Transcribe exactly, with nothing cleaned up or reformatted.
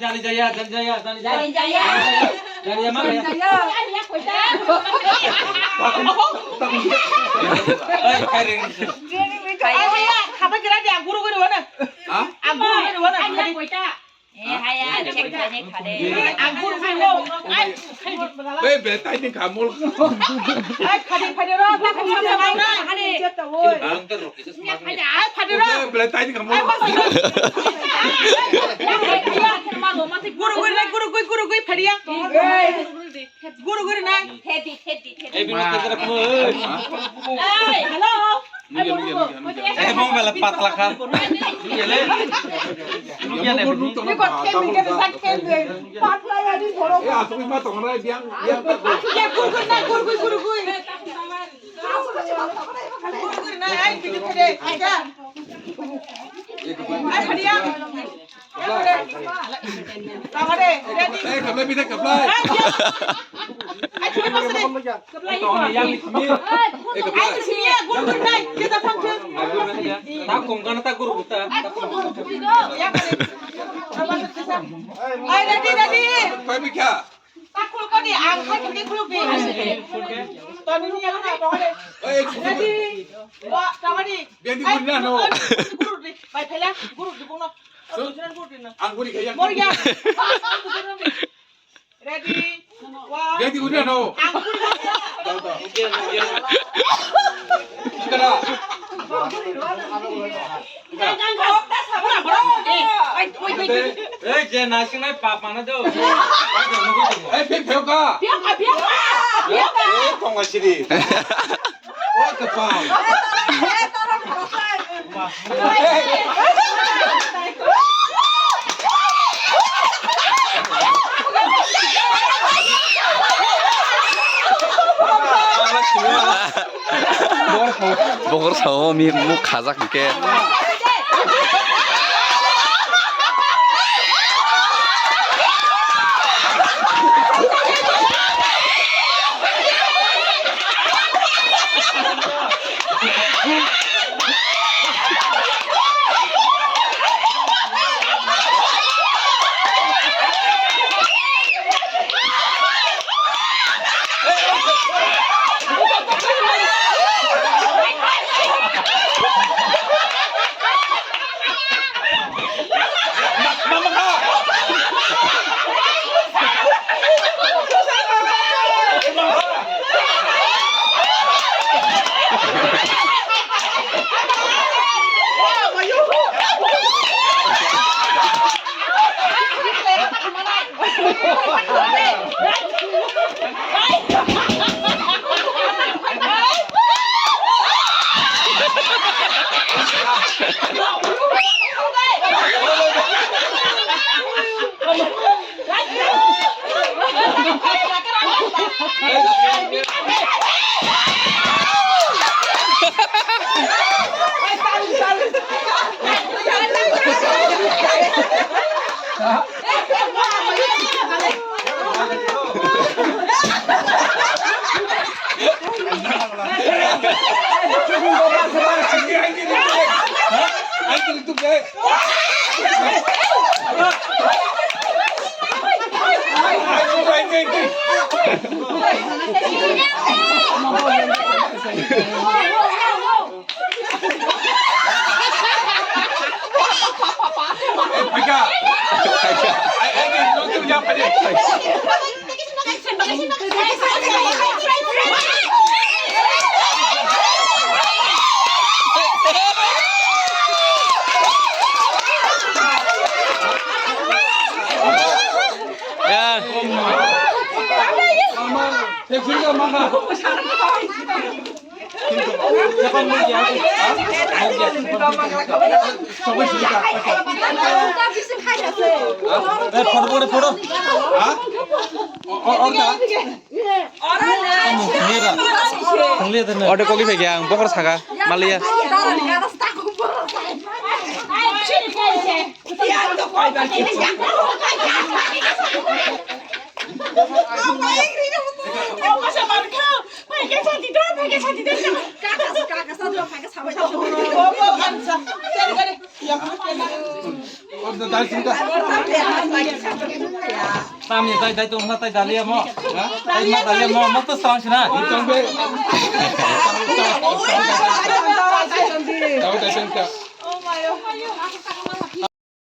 Jani jaya, jani jaya, jani jaya. Jani jaya. Jani jaya, mana ya? Jani jaya. Ai, khairi. Ai, ai, khaba kira dia, guru guru mana? Ha? Ang guru guru mana? Ani koita. Eh, haya, cek tane khade. Ang guru guru. Ai, khairi. Be, be, tai ni khamul. Ai, khade, khade ro, ta khade, khade. Ang ta rok. Ai, phadi ra. Belai tai ni kamo. Guru guru nai, guru guru, guru guru phadi ya. Guru guru nai. Heavy, heavy, heavy. Ei, bini khe khe khe. Ei, hello. Ei, bong bela patla kha. Patla ya ni boro. Guru guru nai, guru guru, guru guru. Ready, ready. Takhul kodi, ang khai kini khuluk di. Tani ni yang na tongade. Ready. Wa tongade. Biang di guru na no. Guru di. Bai phela guru di bono. Guru di na. Ang guru khaya. Mor ya. Ready. Wa. Biang di guru na no. Ang guru. Kada. Ei, je nasingnai pap mana do. Ei, phi pheo ka. Pheo ka, pheo ka. Pheo ka. Ei, tongla siri. Oi, kapal. Bohor sao mi muk khajak hwnkhe. Ode koli phai khe ang bokhor saka maliya. Tamni tai tai tong tai dalia mo. Ha? Tai ma dalia mo, mo to sang sina. Tong be. Tong tai tong ta.